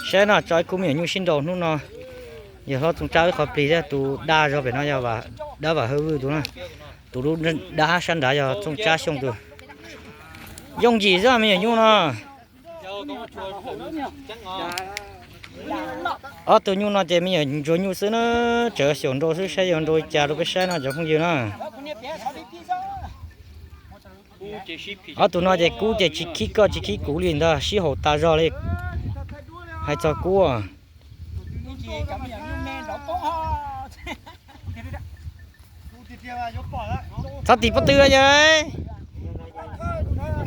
Saib no, tso ib khub me nyuam nyuj sib nraus hnub no. Yog hlob Txooj Tsab wb qhov plig thiab, tus dab zog pem no yog dab Vam Hawj Vwj tus na. Tus dub dab sab nrad yog Txooj Tsab Xyooj tus. Yooj yim xwb me nyuam nyuj no. Ob tug nyuj no ces me nyuam ntsuag nyuj xwb na, tseem xyaum nrau xwb, saib yuav nrau li cas rau peb saib no cov phooj ywg na. Ob tug no ces kub ces tsis khib koj tsis khib kuv li ntag, sib haum tas zog li. Hais txog kub, txhob tim pob tw yawg,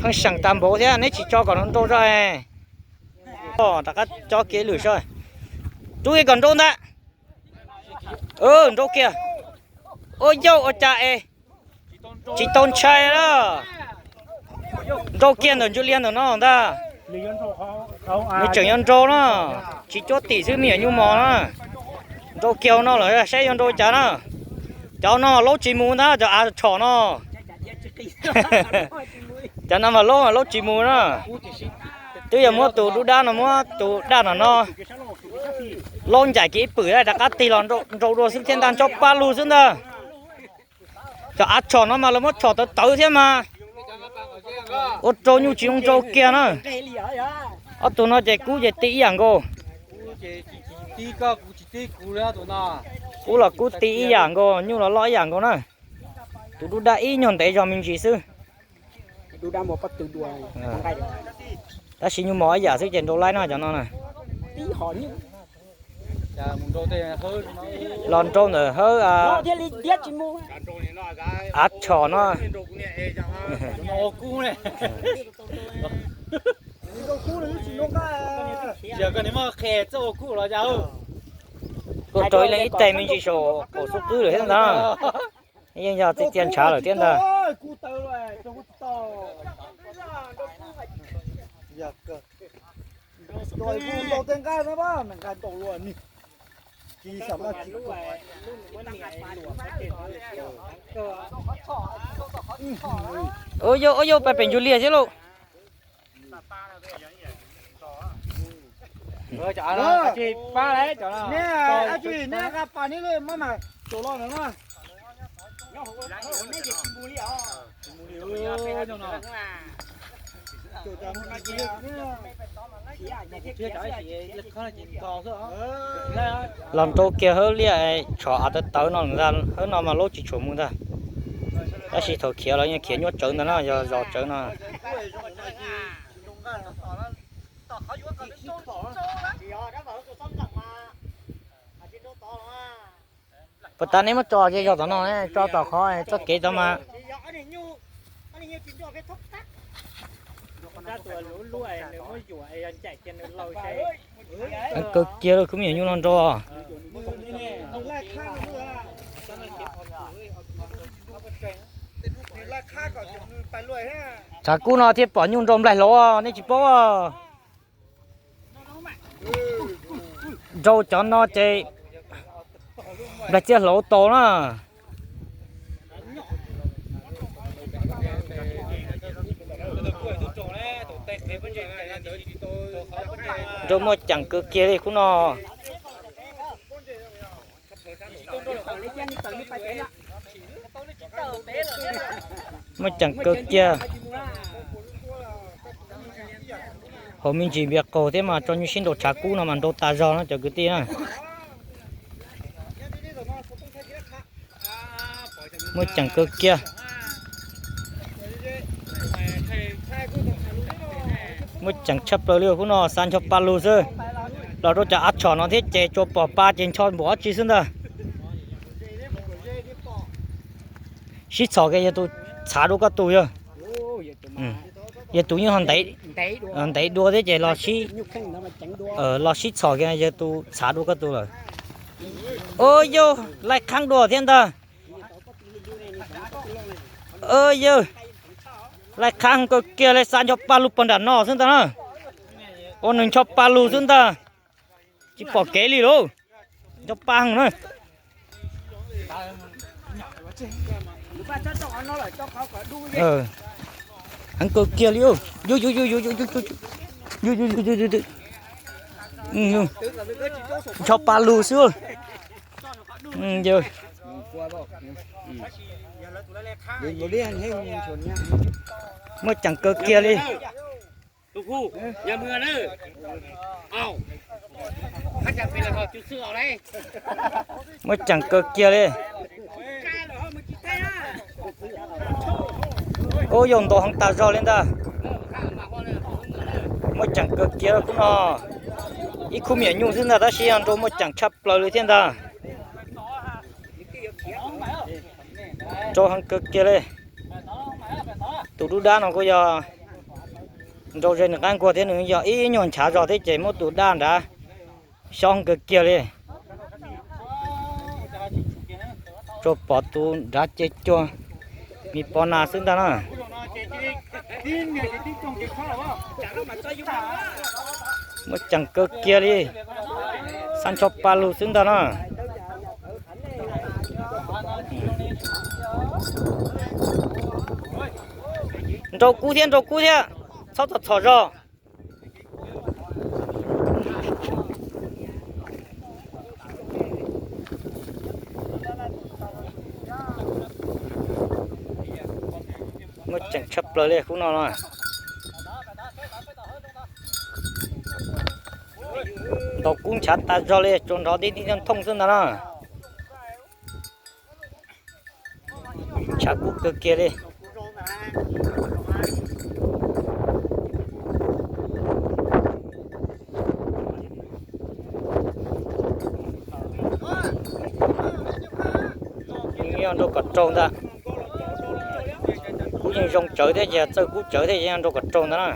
pheej seem tas npaum thiab, neb tsis tso kom nws nrau zog. Rov qab cob kiag ib lwm seb. Rub kiag kom nrau ntag. Nrau kiag. Ua yauj ua cas es tsis tau ntshai na. Nrau kiag ntawm ntsuj liag ntawm no ntag. Nws tseem yuav nrau na. Tsis cuab tim xwb me nyuam nyuj mos na. Nrau kiag hauv no lawm saib yuav nrau cas na. Cov no laub tsis mus ntag, cov av tshom no. Cov no mas laub mas laub tsis mus na. Twb yog muab tus dub dab no, muab tus dab no no laub ncaim kiag ib pwm rov qab tig los nrau dua xwb thiab ntag, ncho pa lug xwb ntag. Cov av tshom no mas lawv muab tshom tawv tawv thiab mas ua rau nyuj tsis zoo nrau kiag na. Ob tug no ces kub ces ti ib yam nkaus. Kub los kub ti ib yam nkaus, nyuj los loj ib yam nkaus na. Tus dub dab ib nyuag ntev zog me ntsis xwb. Tab sis nyuj mos ib yam xwb ces nrau laib no cov no na. Los nrau ntawm hawb av tshom no. Kuj rau ib leeg ib teg me ntsis saum qaum xub qwb lawm thiab ntag. Yeej yog txi txia ntshav lawm thiab ntag. Ua yauj ua yauj, pais pem ntsuj liag thiab lauj. Los nrau kiag hawb liaj tshom av tawv tawv no ntag, hawb no mas laub tsis tshua mus ntag. Tab sis thaum khiav los yeej khiav nyuaj tsawv ntag no, yog zos tsawv no. Puas tas neb muab tso zej zog tom no, tso tom qhov txoj kev tod mas. Kawg kiag lawm, kuv me nyuam nyuj no nrau. Tshav kub no thiaj pom nyuj nrau nplaig hlauv, nej tsis paub. Nrau cov no ces nplaig txiaj hlauv tau na. Nrau muaj ceem kawg kiag li khub no. Muaj ceem kawg kiag. Haus me ntsis npias qaug thiab mas tso nyuj sib nrau tshav kub no mas nrau tas zog no cov kwv tij na. Muaj ceem kawg kiag. Muaj ceem tshaj plaws li khub no, xa ncho pa lug xwb. Los rau cov av tshom no thiab ces tsuas pom pa ces ncho npaum dab tsi xwb ntag. Sib txhom kiag yog tus txhav dua koj tus yog. Yog tus yeej ho ntev dua thiab ces los sib txhom kiag yog tus txhav dua koj tus lawm. Ua yog laij qhaab dua thiab ntag. Ua yog laij qhaab kawg kiag li, xa ncho pa lug puag nram no xwb ntag na. Ua nws ncho pa lug xwb ntag. Tsis pom kev li lauj. Ncho pa heev na. Heev kawg kiag li. Yus, yus, yus, yus, yus, yus, yus, yus, yus, yus, yus. Ncho pa lug xwb. Muaj ceem kawg kiag li. Muaj ceem kawg kiag li. Ub, yau ntau heev tas zog li ntag. Muaj ceem kawg kiag li khub no. Ib khub me nyuam nyuj xwb ntag tab sis yog nrau muaj ceem tshaj plaws li thiab ntag. Nrau heev kawg kiag li. Tus dub dab no kuj yog nrau ze nws qab nkuaj thiab, nws yog ib nyuag nchav zog thiab ces muab tus dab nrad xyob kawg kiag li. Tsuas pom tus nrad ces cuag me pov nas xwb ntag na. Muaj ceem kawg kiag li, xab ncho pa lug xwb ntag na. Nrau kub thiab, nrau kub thiab, txhob txhom txhom zog. Muaj ceem tshaj plaws li khub no no. Ntaus kub ntshav tas zog li, tsuas nrov tib tib thooj xwb ntag na. Ntshav kub kawg kiag li. Yeej yog nrau kom raug ntag. Kub yeej zoo tsawv thiab ces txawj kub tsawv thiab yeej yog nrau kom raug ntag na.